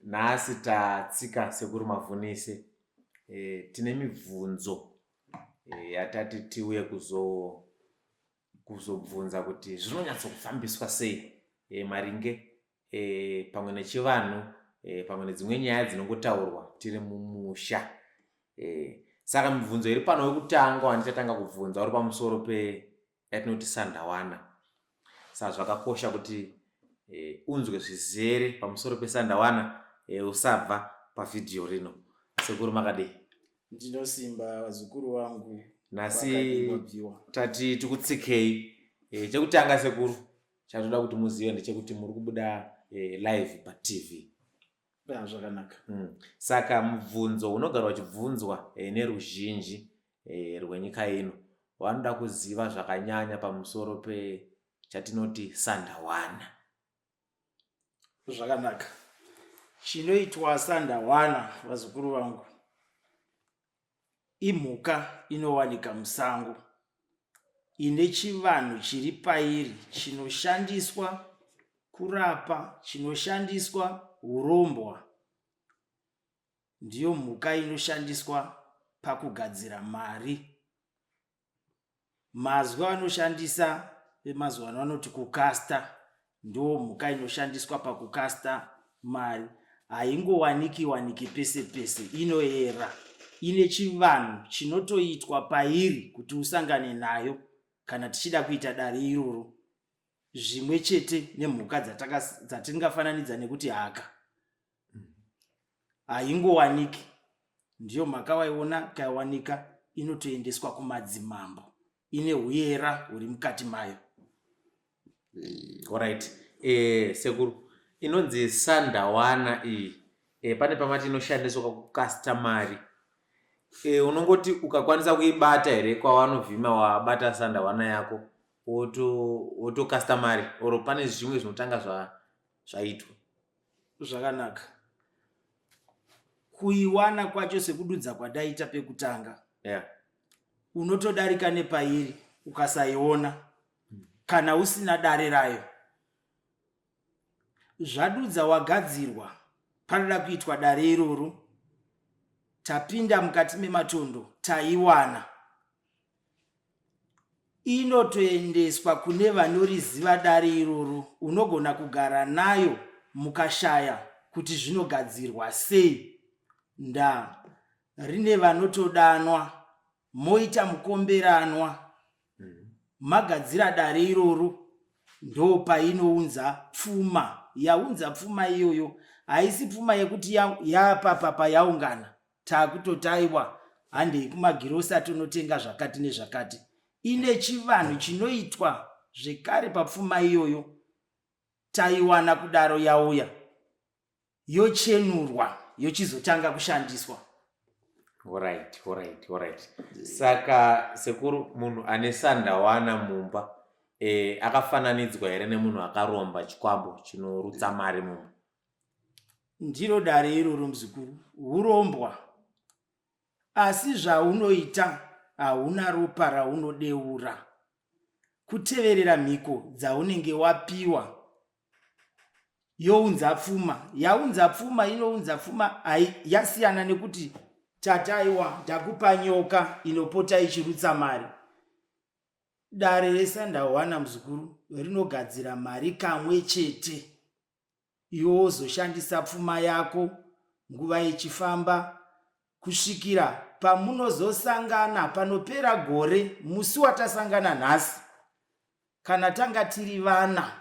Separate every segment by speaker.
Speaker 1: Nhasi tatsika Sekuru Mavhunise. Tine mibvunzo yatati tiuye kuzo kuzobvunza kuti zvinonyatsokufambiswa sei maringe pamwe nechivanhu, pamwe nedzimwe nyaya dzinongotaurwa tiri mumusha. Saka mibvunzo iri pano, wekutanga wandichatanga kubvunza uri pamusoro pe yatinoti sandawana. Saka zvakakosha kuti unzwe zvizere pamusoro pesandawana, usabva pavhidhiyo rino. Sekuru, makadii?
Speaker 2: Ndinosimba, vazukuru vangu.
Speaker 1: Nhasi tati tikutsikei. Chekutanga sekuru, chatoda kuti muzive ndechekuti muri kubuda live paTV.
Speaker 2: Zvakanaka.
Speaker 1: Saka mubvunzo unogara uchibvunzwa neruzhinji rwenyika ino, vanoda kuziva zvakanyanya pamusoro pechatinoti sandawana.
Speaker 2: Zvakanaka. Chinoitwa sandawana, vazukuru vangu, imhuka inowanika musango ine chivanhu chiri pairi chinoshandiswa kurapa, chinoshandiswa urombwa. Ndiyo mhuka inoshandiswa pakugadzira mari. Mazwi anoshandisa vemazuva ano vanoti kukasta. Ndo mhuka inoshandiswa pakukasta mari. Haingowaniki waniki pese pese, inoera, ine chivanhu chinotoitwa pairi kuti usangane nayo kana tichida kuita dare iroro. Zvimwe chete nemhuka dzatingafananidza nekuti haka, haingowaniki. Ndiyo mhaka waiona ikaiwanika inotoendeswa kumadzimambo, ine huyera huri mukati mayo.
Speaker 1: Alright. Sekuru, inonzi sandawana iyi, pane pamati inoshandiswa kukasta mari. Unongoti ukakwanisa kuibata here kwawanovhima, wabata sandawana yako, wotokasta mari, or pane zvimwe zvinotanga zvaitwa?
Speaker 2: Zvakanaka. Kuiwana kwacho, sekududza kwadaita pekutanga, unotodarika nepairi ukasaiona kana usina dare rayo. Zvadudza wagadzirwa, panoda kuitwa dare iroro. Tapinda mukati mematondo, taiwana, inotoendeswa kune vanoriziva dare iroro. Unogona kugara nayo mukashaya kuti zvinogadzirwa sei. Nda rine vanotodanwa, moita mukomberanwa, magadzira dare iroro, ndo painounza pfuma. Yaunza pfuma iyoyo, haisi pfuma yekuti yapapapa yaungana taakutotaiwa, handei kumagirosa tonotenga zvakati nezvakati. Ine chivanhu chinoitwa zvekare papfuma iyoyo. Taiwana kudaro, yauya, yochenurwa, yochizotanga kushandiswa.
Speaker 1: Alright. Saka sekuru, munhu ane sandawana mumba akafananidzwa here nemunhu akaromba chikwambo chinorutsa mari mumba?
Speaker 2: Ndiro dare iroro, muzukuru. Urombwa, asi zvaunoita hauna ropa raunodeura, kuteverera mhiko dzaunenge wapiwa. Younza pfuma, yaunza pfuma, inounza pfuma. Hai, yasiyana nekuti tataiwa ndakupa nyoka inopota ichirutsa mari. Dare resandawana, muzukuru, rinogadzira mari kamwe chete. Iwe wozoshandisa pfuma yako nguva ichifamba kusvikira pamunozosangana panopera gore. Musi watasangana nhasi, kana tanga tiri vana,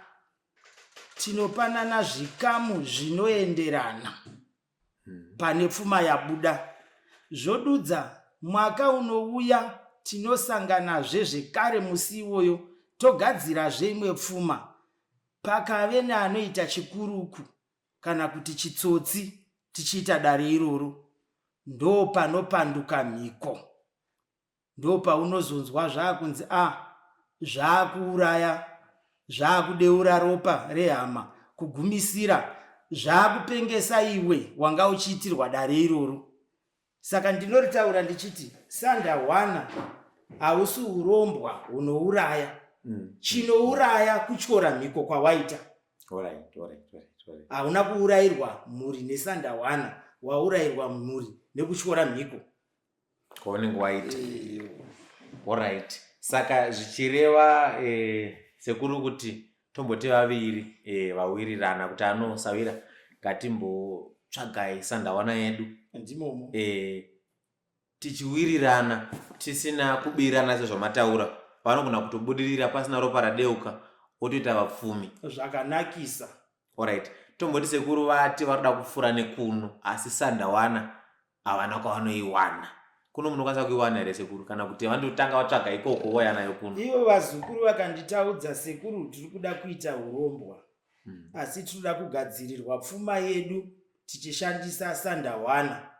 Speaker 2: tinopanana zvikamu zvinoenderana pane pfuma yabuda. Zvodudza mwaka unouya tinosanganazve zvekare musi iwoyo, togadzirazve imwe pfuma. Pakave neanoita chikuruku kana kuti chitsotsi tichiita dare iroro, ndo panopanduka mhiko, ndo paunozonzwa zvaakunzi a zvaakuuraya, zvaakudeura ropa rehama, kugumisira zvaakupengesa iwe wanga uchiitirwa dare iroro. Saka ndinoritaura ndichiti sandahwana hausi urombwa hunouraya. Chinouraya kutyora mhiko kwawaita.
Speaker 1: Alright.
Speaker 2: Hauna kuurayirwa mhuri nesandawana, waurayirwa mhuri nekutyora mhiko
Speaker 1: kwaunenge waita. Alright, saka zvichireva sekuru kuti tomboti vaviri vawirirana kuti anosawira, ngatimbotsvagai sandawana yedu.
Speaker 2: Ndimomo.
Speaker 1: Tichiwirirana tisina kubirana sezvamataura, vanogona kutobudirira pasina ropa radeuka, otoita vapfumi.
Speaker 2: Zvakanakisa.
Speaker 1: Alright, tomboti sekuru vati varoda kupfuura nekuno, asi sandawana havana kwavanoiwana. Kuno munokwanisa kuiwana here sekuru, kana kuti vandotanga vatsvaga ikoko voya nayo kuno?
Speaker 2: Ivo vazukuru vakanditaudza, sekuru tiri kuda kuita urombwa, asi tinoda kugadzirirwa pfuma yedu tichishandisa sandawana.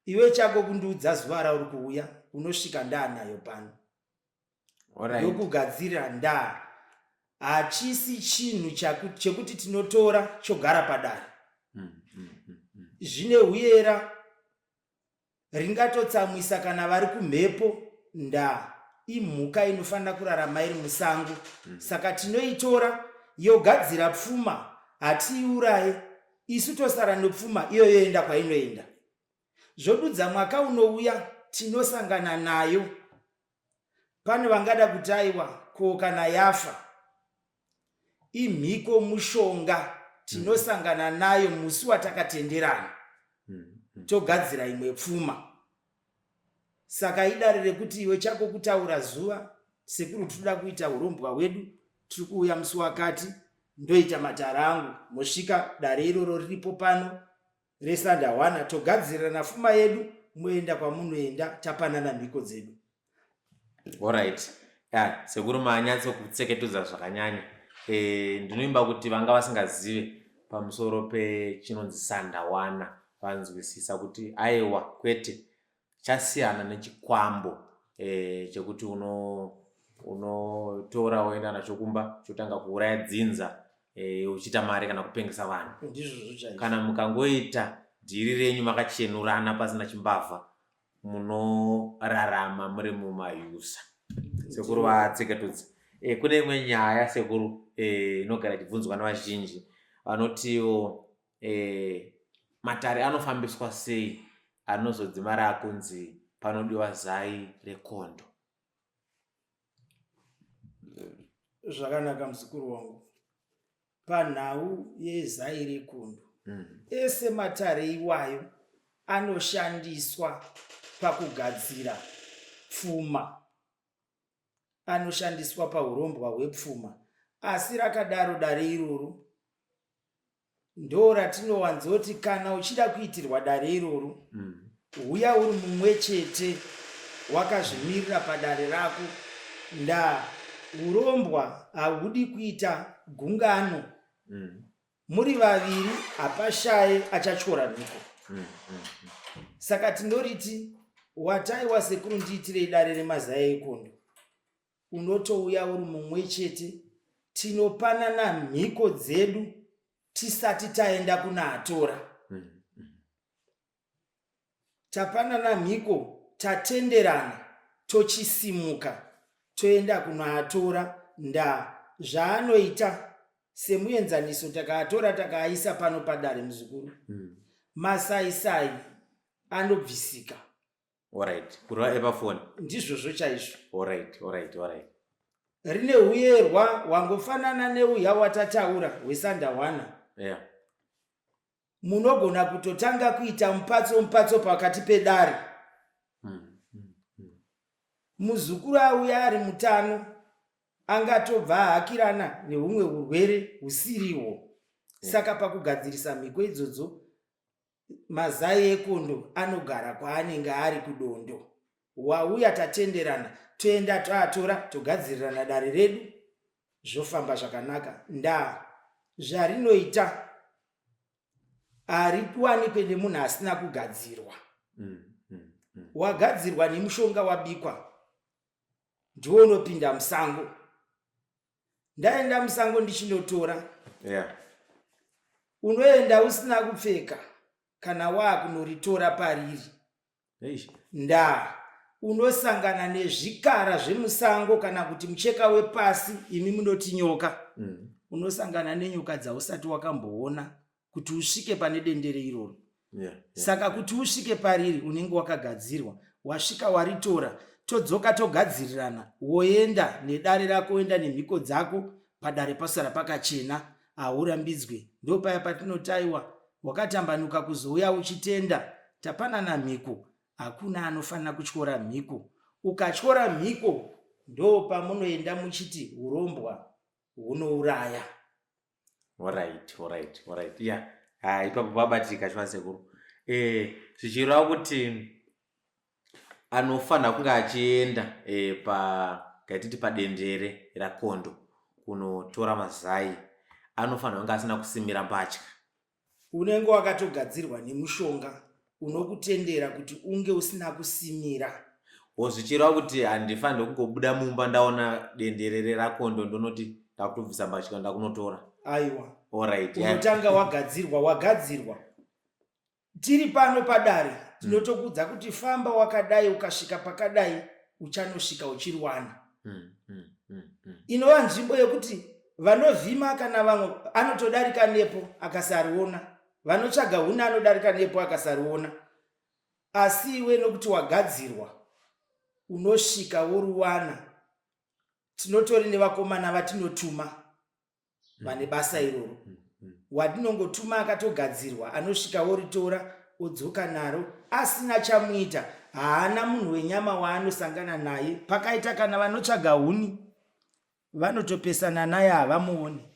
Speaker 2: Iwe chako kundiudza zuva rauri kuuya, unosvika ndaanayo pano. Ndokugadzirira. Ndaa hachisi chinhu chekuti tinotora chogara padare. Zvine huyera ringatotsamwisa kana vari kumhepo. Ndaa imhuka inofanira kurarama iri musango. Saka tinoitora yogadzira pfuma, hatiiuraye isu, tosara nepfuma iyo yoenda kwainoenda. Zvodudza mwaka unouya tinosangana nayo. Pane vangada kuti aiwa, ko kana yafa? Imhiko, mushonga. Tinosangana nayo musi watakatenderana, togadzira imwe pfuma. Saka idare rekuti iwe chako kutaura zuva, sekuru tinoda kuita urombwa hwedu, tiri kuuya musi wakati, ndoita matara angu, mosvika dare iroro riripo pano resandawana, togadzirirana pfuma yedu, moenda kwamunoenda, tapanana mhiko dzedu.
Speaker 1: Alright, yeah, sekuru manyatso-kutseketudza zvakanyanya. Ndinoimba kuti vanga vasingazive pamusoro pechinonzi sandawana vanzwisisa kuti aiwa, kwete, chasiyana nechikwambo chekuti unotora woenda nacho kumba, chotanga kuuraya dzinza, uchiita mari kana kupengesa vanhu.
Speaker 2: Ndizvozvo chaizvo.
Speaker 1: Kana mukangoita dhiri renyu makachenurana pasina chimbavha, munorarama muri mumayusa. Sekuru vatseketudza. Kune imwe nyaya sekuru, inogara ichibvunzwa nevazhinji, vanotiwo matare anofambiswa sei anozodzimara akunzi panodiwa zai rekondo?
Speaker 2: Zvakanaka, muzukuru wangu. Panhau yezai rekondo, ese matare iwayo anoshandiswa pakugadzira pfuma, anoshandiswa paurombwa hwepfuma. Asi rakadaro dare iroro ndo ratinowanzoti kana uchida kuitirwa dare iroro, huya uri mumwe chete wakazvimirira padare rako. Ndaa urombwa hahudi kuita gungano. Muri vaviri hapashaye achatyora mhiko. Saka tinoriti wataiwa, sekuru ndiitirei dare remazai ekondo, unotouya uri mumwe chete, tinopanana mhiko dzedu tisati taenda kunaatora. Tapanana mhiko, tatenderana, tochisimuka toenda kunoatora. Ndaa zvaanoita, semuenzaniso, takaatora takaaisa pano padare, muzukuru, masaisai anobvisika.
Speaker 1: Alright, kureva epafoni?
Speaker 2: Ndizvozvo chaizvo.
Speaker 1: Alright.
Speaker 2: Rine huyerwa hwangofanana neuya watataura hwesandawana. Munogona kutotanga kuita mupatso mupatso pakati pedare. Muzukuru auya ari mutano angatobva ahakirana nehumwe urwere husirihwo. Saka pakugadzirisa mhiko idzodzo, mazai ekondo anogara kwaanenge ari kudondo. Wauya, tatenderana, toenda toatora, togadzirirana dare redu, zvofamba zvakanaka. Ndaa zvarinoita hariwanikwe nemunhu asina kugadzirwa. Wagadzirwa nemushonga wabikwa, ndiwo unopinda musango. Ndaenda musango ndichinotora, unoenda usina kupfeka kana waakunoritora pariri. Ndaa unosangana nezvikara zvemusango kana kuti mucheka wepasi, imi munoti nyoka. Unosangana nenyoka dzausati wakamboona kuti usvike pane dendere iroro. Saka kuti usvike pariri unenge wakagadzirwa. Wasvika waritora, todzoka togadzirirana, woenda nedare rako, woenda nemhiko dzako, padare pasara pakachena, haurambidzwe. Ndopaya patinoti aiwa wakatambanuka kuzouya uchitenda, tapanana mhiko, hakuna anofanira kutyora mhiko. Ukatyora mhiko ndopamunoenda muchiti hurombwa hunouraya.
Speaker 1: Alright, alright, alright. Yeah. Ah, ipapo pabatika chwa sekuru. Eh, zvichireva kuti anofanira kunge achienda eh, pa ngaititi padendere rakondo kunotora mazai anofanira kunge asina kusimira mbatya.
Speaker 2: Unenge wakatogadzirwa nemushonga unokutendera kuti unge usina kusimira.
Speaker 1: Or zvichireva kuti handifanirwe kungobuda mumba ndaona dendere rakondo ndonoti ndakutobvisa mbatya ndakunotora.
Speaker 2: Aiwa.
Speaker 1: Alright.
Speaker 2: Unotanga wagadzirwa, wagadzirwa. Tiri pano padare tinotokuudza kuti famba wakadai ukasvika pakadai uchanosvika uchiriwana. Inova nzvimbo yekuti vanovhima kana vamwe anotodarika nepo akasariona, vanotsvaga huni anodarika nepo akasariona, asi iwe nokuti wagadzirwa unosvika woruwana. Tinotori nevakomana vatinotuma vane basa iroro, watinongotuma akatogadzirwa, anosvika woritora odzoka naro asina chamuita. Haana munhu wenyama waanosangana naye. Pakaita kana vanotsvaga huni vanotopesana naye, havamuoni.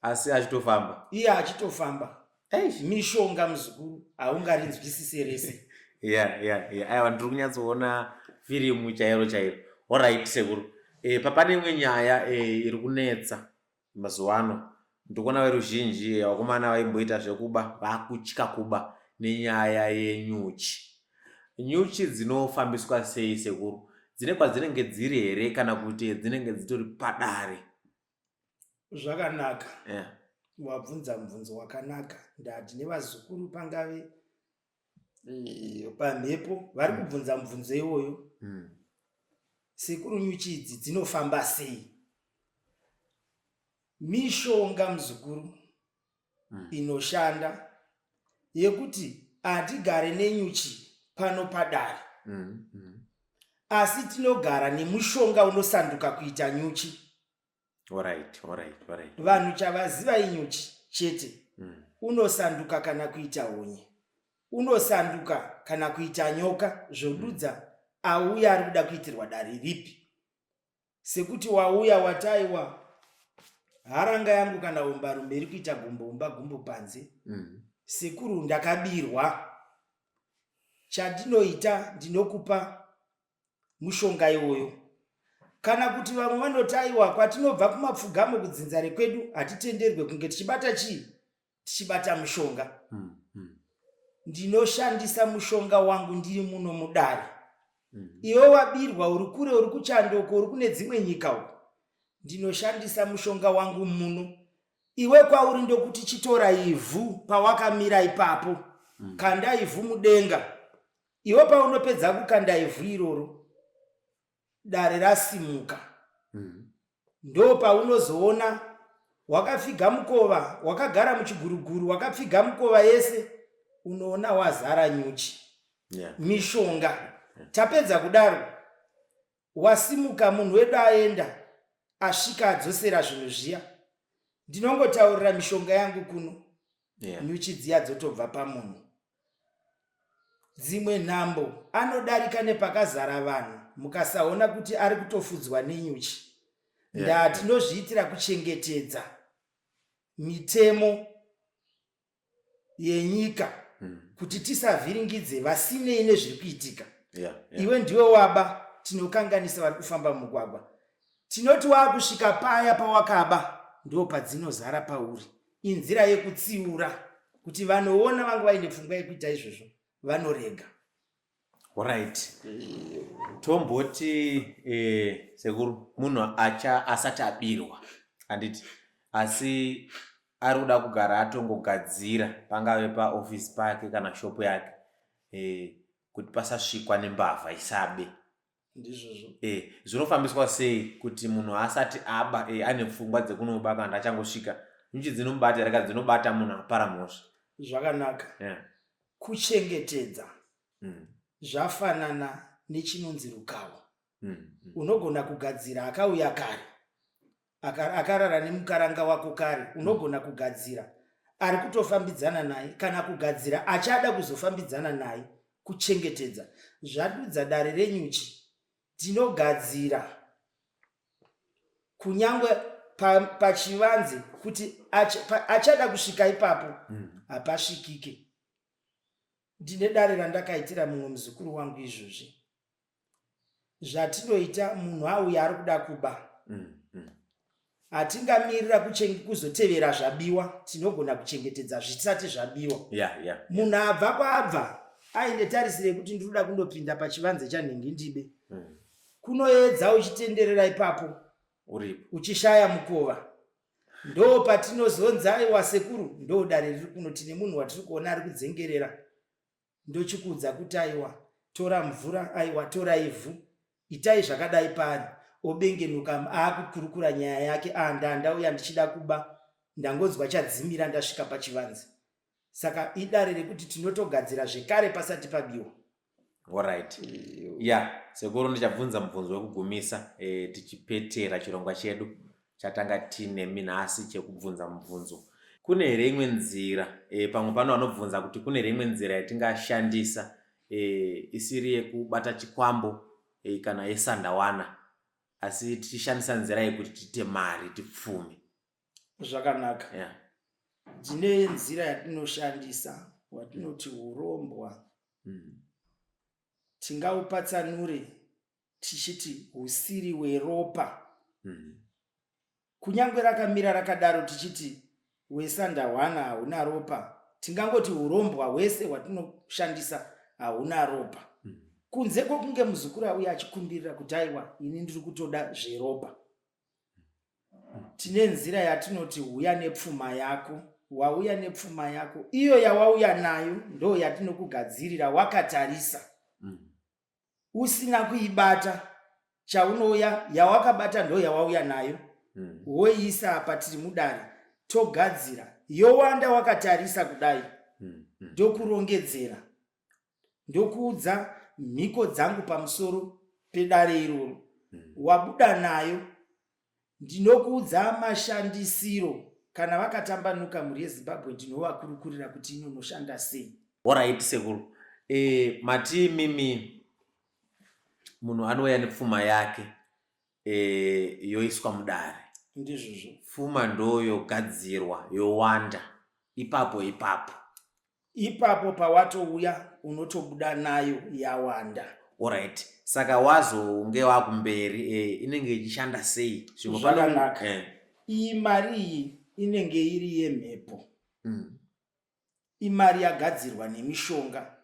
Speaker 1: Asi achitofamba.
Speaker 2: Iye achitofamba. Mishonga muzukuru, haungarinzwisise rese.
Speaker 1: Yeah, aiwa, ndiri kunyatsoona firimu chairo chairo. Alright sekuru, papane imwe nyaya iri kunetsa mazuva ano. Ndikuona veruzhinji, vakomana vaimboita zvekuba vakutya kuba nenyaya yenyuchi. Nyuchi dzinofambiswa sei sekuru? Dzine kwadzinenge dziri here kana kuti dzinenge dzitori padare?
Speaker 2: Zvakanaka. Wabvunza mubvunzo wakanaka. Ndati nevazukuru pangave pamhepo vari kubvunza mubvunzo iwoyo. Sekuru, nyuchi idzi dzinofamba sei? Mishonga muzukuru inoshanda yekuti hatigare nenyuchi pano padare, asi tinogara nemushonga unosanduka kuita nyuchi.
Speaker 1: Alright.
Speaker 2: Vanhu chavaziva inyuchi chete. Unosanduka kana kuita honye, unosanduka kana kuita nyoka, zvodudza auya ari kuda kuitirwa dare ripi. Sekuti wauya wataiwa haranga yangu kana hombarume iri kuita gumbo umba gumbo panze. Sekuru, ndakabirwa. Chandinoita, ndinokupa mushonga iwoyo. Kana kuti vamwe vanoti aiwa, kwatinobva kumapfugamo kudzinza rekwedu hatitenderwe kunge tichibata chii, tichibata mushonga. Ndinoshandisa mushonga wangu ndiri muno mudare. Iwe wabirwa uri kure, uri kuchandoko, uri kune dzimwe nyika uko, ndinoshandisa mushonga wangu muno. Iwe kwauri ndokuti chitora ivhu pawakamira ipapo, kanda ivhu mudenga. Iwe paunopedza kukanda ivhu iroro, dare rasimuka. Ndo paunozoona wakapfiga mukova, wakagara muchiguruguru, wakapfiga mukova yese, unoona wazara nyuchi. Mishonga. Tapedza kudaro, wasimuka munhu wedu aenda, asvika adzosera zvinhu zviya, ndinongotaurira mishonga yangu kuno. Nyuchi dziya dzotobva pamunhu. Dzimwe nhambo anodarika nepakazara vanhu, mukasaona kuti ari kutofudzwa nenyuchi. Ndaa tinozviitira kuchengetedza mitemo yenyika kuti tisavhiringidze vasinei nezviri kuitika. Iwe ndiwe waba, tinokanganisa vari kufamba mumugwagwa. Tinoti waakusvika paya pawakaba, ndo padzinozara pauri. Inzira yekutsiura kuti vanoona vanga vaine pfungwa yekuita izvozvo vanorega.
Speaker 1: Alright. Tomboti sekuru, munhu acha asati abirwa, handiti, asi ari kuda kugara atongogadzira pangave paofisi pake kana shopu yake, kuti pasasvikwa nembavha isabe.
Speaker 2: Ndizvozvo.
Speaker 1: E, zvinofambiswa sei kuti munhu asati aba e, ane pfungwa dzekunoba kana achangosvika nyuchi dzinomubata here kana dzinobata munhu apara mhosva?
Speaker 2: Zvakanaka. Kuchengetedza zvafanana nechinonzi rukawo. Unogona kugadzira akauya kare akarara nemukaranga wako kare, unogona kugadzira ari kutofambidzana naye kana kugadzira achada kuzofambidzana naye. Kuchengetedza zvadudza dare renyuchi, tinogadzira kunyangwe pachivanze kuti achada kusvika ipapo hapasvikike. Ndine dare randakaitira mumwe muzukuru wangu izvozvi. Zvatinoita, munhu auya ari kuda kuba, hatingamirira kuzotevera zvabiwa, tinogona kuchengetedza zvisati zvabiwa. Munhu abva kwaabva aine tarisiro yekuti ndinoda kundopinda pachivanze chanhingi ndibe. Kunoedza uchitenderera ipapo uchishaya mukova, ndo patinozonzi aiwa sekuru, ndo dare riri kuno, tine munhu watiri kuona ari kudzengerera. Ndochikuudza kuti aiwa tora mvura, aiwa tora ivhu, itai zvakadai paari, obengenuka aakukurukura nyaya yake, ah ndandauya ndichida kuba, ndangonzwa chadzimira ndasvika pachivanze. Saka idare rekuti tinotogadzira zvekare pasati pabiwa.
Speaker 1: Alright. Yeah, sekuru ndichabvunza mubvunzo wekugumisa tichipetera chirongwa chedu chatanga tinemi nhasi chekubvunza mubvunzo. Kune here imwe nzira pamwe pano vanobvunza kuti kune here imwe nzira yatingashandisa isiri yekubata chikwambo kana yesandawana asi tichishandisa nzira yekuti tiite mari tipfume?
Speaker 2: Zvakanaka. Tine nzira yatinoshandisa watinoti urombwa. Tingaupatsanure tichiti husiri weropa. Kunyange rakamira rakadaro tichiti wesandahwana hauna ropa, tingangoti urombwa hwese hwatinoshandisa hauna ropa. Kunze kwokunge muzukuru auya achikumbirira kuti aiwa ini ndiri kutoda zveropa. Tine nzira yatinoti huya nepfuma yako, wauya nepfuma yako, iyo yawauya nayo ndo yatinokugadzirira wakatarisa. Usina kuibata, chaunouya yawakabata ndo yawauya nayo. Woiisa apa tiri mudare, togadzira yowanda wakatarisa kudai. Ndokurongedzera, ndokuudza mhiko dzangu pamusoro pedare iroro. Wabuda nayo, ndinokuudza mashandisiro. Kana vakatambanuka mhuri yeZimbabwe, ndinovakurukurira kuti inonoshanda sei.
Speaker 1: Alright sekuru, mati imimi munhu anouya nepfuma yake yoiswa mudare.
Speaker 2: Ndizvozvo.
Speaker 1: Pfuma ndoyogadzirwa yowanda ipapo ipapo.
Speaker 2: Ipapo pawatouya unotobuda nayo yawanda.
Speaker 1: Alright, saka wazonge wakumberi inenge ichishanda sei?
Speaker 2: Zvakanaka. Iyi mari iyi inenge iri yemhepo. Imari yagadzirwa nemishonga,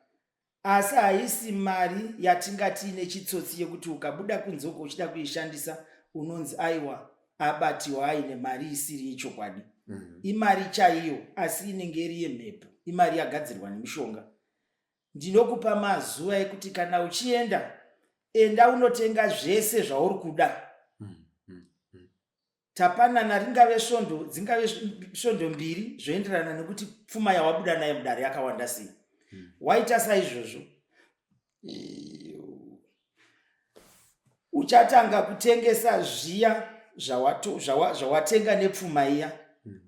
Speaker 2: asi haisi mari yatingati ine chitsotsi yekuti ukabuda kunze uko uchida kuishandisa unonzi aiwa abatiwa aine mari isiri yechokwadi. Imari chaiyo, asi inenge iri yemhepo, imari yagadzirwa nemishonga. Ndinokupa mazuva ekuti kana uchienda, enda unotenga zvese zvauri kuda. Tapanana ringave svondo, dzingave svondo mbiri, zvoenderana nekuti pfuma yawabuda nayo mudare yakawanda sei. Waita saizvozvo, uchatanga kutengesa zviya zvawatenga nepfuma iya,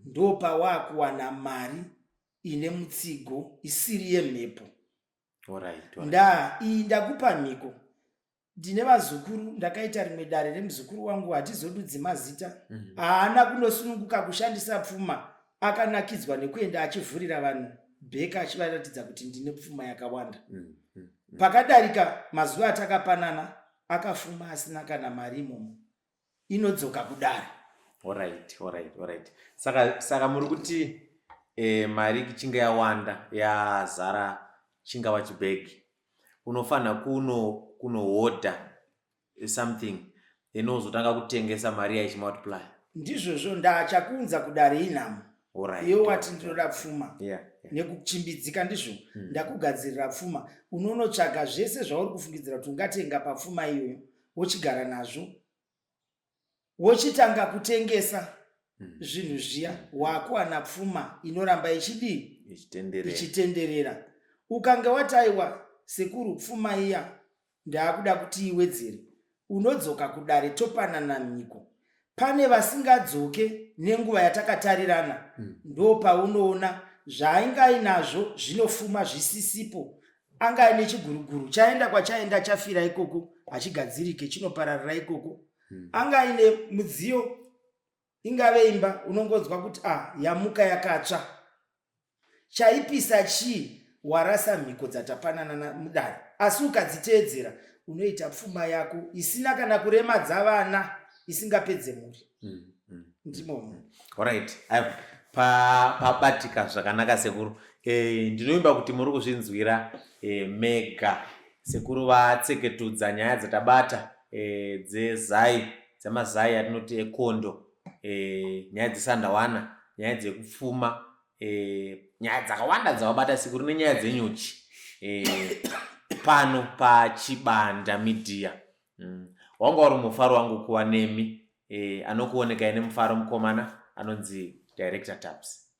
Speaker 2: ndopawakuwana mari ine mutsigo isiri yemhepo. Ndaa iyi ndakupa mhiko. Ndine vazukuru, ndakaita rimwe dare remuzukuru wangu, hatizodudzi mazita. Haana kunosununguka kushandisa pfuma, akanakidzwa nekuenda achivhurira vanhu bheka achivaratidza kuti ndine pfuma yakawanda. Pakadarika mazuva atakapanana, akafuma asina kana mari imomo. Inodzoka kudare.
Speaker 1: Alright. Saka muri kuti mari ichinge yawanda yazara chingava chibhegi, unofanira kunohodha something then wozotanga kutengesa mari yaichimultiply.
Speaker 2: Ndizvozvo, ndachakuunza kudare inhamo. Iwe wati ndinoda pfuma nekuchimbidzika, ndizvo ndakugadzirira pfuma. Unonotsvaga zvese zvauri kufungidzira kuti ungatenga papfuma iyoyo. Wochigara nazvo, wochitanga kutengesa zvinhu zviya, wakuwana pfuma inoramba ichidii? Ichitenderera. Ukange wataiwa, sekuru, pfuma iya ndaakuda kuti iwedzere, unodzoka kudare topanana mhiko. Pane vasingadzoke nenguva yatakatarirana. Ndo paunoona zvaainge ainazvo zvinofuma zvisisipo. Anga aine chiguruguru, chaenda kwachaenda, chafira ikoko, hachigadzirike, chinopararira ikoko. Anga aine mudziyo, ingave imba, unongonzwa kuti a ah, yamuka yakatsva. Chaipisa chii? Warasa mhiko dzatapanana mudare. Asi ukadziteedzera, unoita pfuma yako isina kana kuremadza vana, isingapedze mhuri. Ndimomo.
Speaker 1: Alright, pabatika zvakanaka, sekuru. Ndinovimba kuti muri kuzvinzwira mega. Sekuru vatseketudza nyaya dzatabata dzezai, dzemazai atinoti ekondo, nyaya dzesandawana, nyaya dzekupfuma, nyaya dzakawanda dzavabata sekuru, nenyaya dzenyuchi pano paChibanda Media. Wanga uri mufaro wangu kuva nemi. Anokuonekai nemufaro mukomana anonzi Director Taps.